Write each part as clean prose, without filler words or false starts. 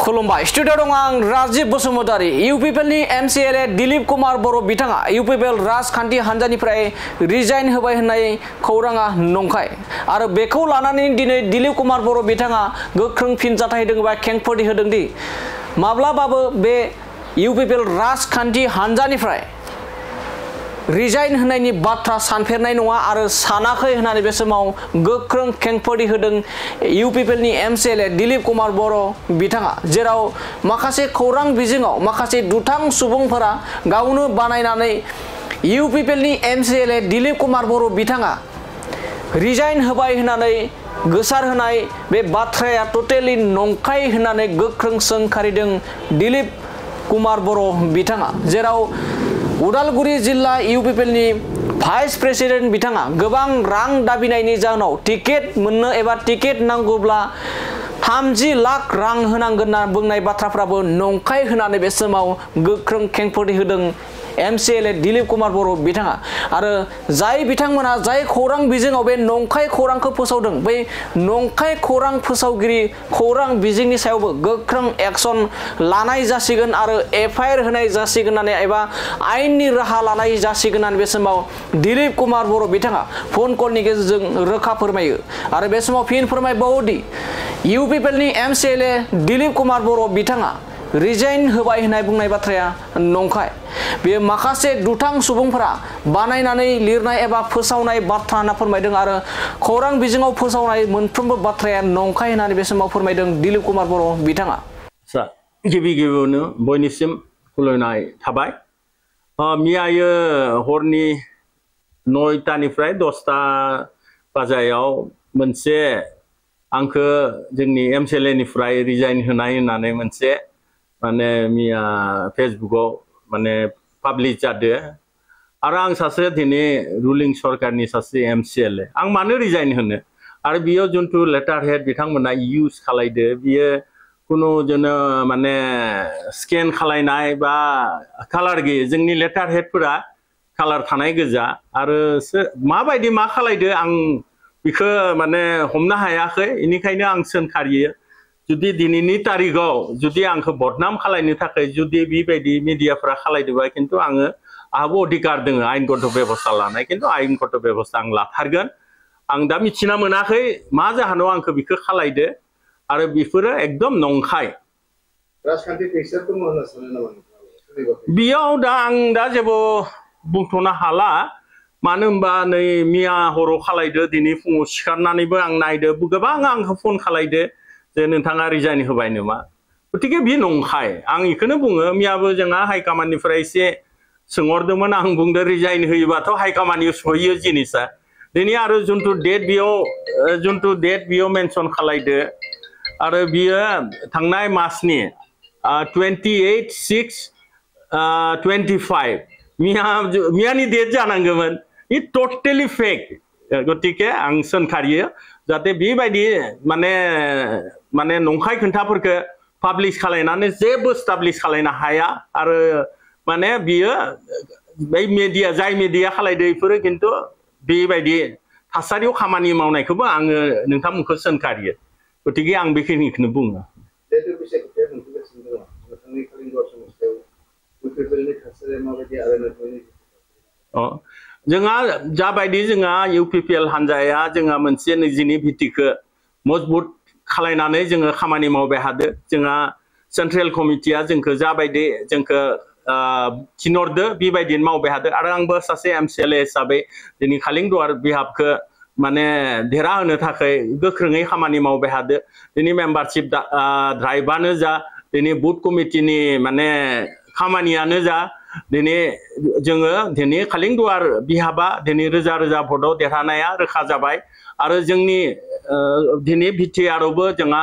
खुलुमबाय स्टुडियो दं आं राजीव बसुमतारी इउपिपिएलनि एमसिएलए दिलीप कुमार बर' बिथाङा इउपिपिएल राजखान्थि हान्जानिफ्राय रिजाइन होबाय होननाय खौराङा नंखाय आरो बेखौ लानानै दिनै दिलीप कुमार बर' बिथाङा गोख्रों फिनजाथाय होदों बा खेंफोरथि होदों दि माब्लाबाबो बे इउपिपिएल राजखान्थि हान्जानिफ्राय रिजाइन होनायनि बाथ्रा सानफेरनाय नङा आरो सानाखै होननानै बे समाव गोख्रों खेंफोरथि होदों इउपिपिएलनि एमसिएलए दिलीप कुमार बर' बिथाङा जेराव माखासे खौरां बिजोङाव माखासे दुथां सुबुंफोरा गावनो बानायनानै इउपिपिएलनि एमसिएलए दिलीप कुमार बर' बिथाङा रिजाइन होबाय होननानै गोसार होनाय बे बाथ्राया टटेलि नंखाय होननानै गोख्रों सोंखारिदों दिलीप कुमार बर' बिथाङा जेराव उदालगुरि जिल्ला इउपिपिएलनि भाइस प्रेसिडेन्ट बिथाङा गोबां रां दाबिनायनि जाहोनाव टिकेट मोननो एबा टिकेट नांगौब्ला 30 लाख रां होनांगोन होनना बुंनाय बाथ्राफ्राबो नंखाय होननानै बे समाव गोख्रों खेंफोरथि होदों एमसिएलए दिलीप कुमार बर' बिथाङा आरो जाय बिथांमोना जाय खौरां बिजोङाव बे नंखाय खौरांखौ फोसावदों बै नंखाय खौरां फोसावगिरि खौरां बिजोंनि सायावबो गोख्रों एक्सन लानाय जासिगोन आरो एफआईआर होनाय जासिगोन होननानै एबा आयेननि राहा लानाय जासिगोन होननानै बे समाव दिलीप कुमार बर' बिथाङा फन कलनि गेजेरजों रोखा फोरमायो आरो बे समाव फिन फोरमायबावोदि इउपिपिएलनि एमसिएलए दिलीप कुमार बर' बिथाङा रिजाइन होबाय होननाय बुंनाय बाथ्राया नंखाय बे माखासे दुथां सुबुंफोरा बानायनानै लिरनाय एबा फोसावनाय बाथ्रा होनना फोरमायदों आरो खौरां बिजोङाव फोसावनाय मोनफ्रोमबो बाथ्राया नंखाय होननानै बे समाव फोरमायदों दिलीप कुमार बर' बिथाङा गिबि गिबियावनो बयनिसिम खुलुमनाय थाबाय मियायो हरनि 9टानिफ्राय 10टा बाजायाव मोनसे आंखो जोंनि एमसिएलए निफ्राय रिजाइन होनाय होननानै मोनसे माने मिया फेसबुकआव माने पाब्लिश जादो आरो आं सासे दिनै रुलिं सरकारनि सासे एमसिएलए आं मानो रिजाइन होनो आरो बियो जुनथु लेटार हेड बिथांमोना इउज खालायदो बियो कुनु जोनो माने स्केन खालायनाय बा कालार गैयै जोंनि लेटार हेडफोरा कालार थानाय गोजा आरो माबायदि मा खालायदो आं बिखौ माने हमनो हायाखै इनिखायनो आं सोंखारियो जुदि दिनैनि तारिखआव जुदि आंखौ बदनाम खालायनो थाखाय जुदि बेबायदि मिडियाफोरा खालायदोबा खिन्थु आंहाबो अधिकार दङ आयेनगत बेबस्था लानाय खिन्थु आयेनगत बेबस्था आं लाथारगोन आं दा मिथिना मोनाखै मा जाहोनाव आंखौ बिखौ खालायदो आरो बेफोरो एकदम नंखाय राजखान्थि प्रेसारखौ होनो सानो नामा बियाव दा आं दा जेबो बुंथ'नो हाला मानो होनबा नै मिया हराव खालायदो दिनै फुङाव सिखारनानैबो आं नायदो गोबां आंखौ फन खालायदो जे नोंथाङा रिजाइन होबाय नामा गतिके बि नंखाय आं बेखौनो बुङो मियाबो जोंहा हाइकामान्डनिफ्राय एसे सोंहरदोंमोन आं बुंदों रिजाइन होयोबाथ' हाइकामान्डनियाव सहैयो जिनिसा दिनै आरो जुनथु डेट बियाव मेनसन खालायदो आरो बियो थांनाय मासनि 28/6/25 मियानि डेट जानांगौमोन इ टटेलि फेक गतिके आं सोंखारियो जाहाथे बेबायदि माने नंखाय खोन्थाफोरखौ पाब्लिश खालायनानै जेबो स्टाब्लिश खालायनो हाया आरो माने बियो बै मिडिया जाय मिडिया खालायदो बेफोरो खिन्थु बेबायदि थासारियाव खामानि मावनायखौबो आङो नोंथांमोनखौ सोंखारियो गतिके आं बेखिनिखौनो बुङो जोंहा जाबायदि जोंहा इउपिपिएल हान्जाया जोंहा मोनसे निजिनि भित्तिखौ मजबुत खालायनानै जोङो खामानि मावबाय हादो जोंहा सेन्ट्रेल कमिटिया जोंखौ जाबायदि जोंखौ थिनहरदो बेबायदिनो मावबाय हादो आरो आंबो सासे एमसिएलए हिसाबै दिनै खालिंदुवार बिहाबखौ माने देरहा होनो थाखाय गोख्रोङै खामानि मावबाय हादो दिनै मेम्बारशिप ड्राइभआनो जा दिनै बुथ कमिटिनि माने खामानियानो जा दिनै जोङो दिनै खालिंदुवार बिहाबा दिनै रोजा रोजा भटआव देरहानाया रोखा जाबाय आरो जोंनि दिनै बिटिआरआवबो जोंहा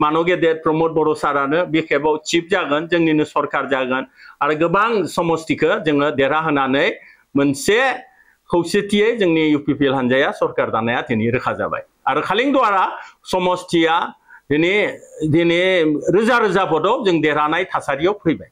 मानो गेदेर प्रमद बर' सारानो बे खेबाव चिफ जागोन जोंनिनो सरकार जागोन आरो गोबां समस्तिखौ जोङो देरहाहोनानै मोनसे खौसेथियै जोंनि इउपिपिएल हान्जाया सरकार दानाया दिनै रोखा जाबाय आरो खालिंदुवारा समस्तिया दिनै रोजा रोजा भटआव जों देरहानाय थासारियाव फैबाय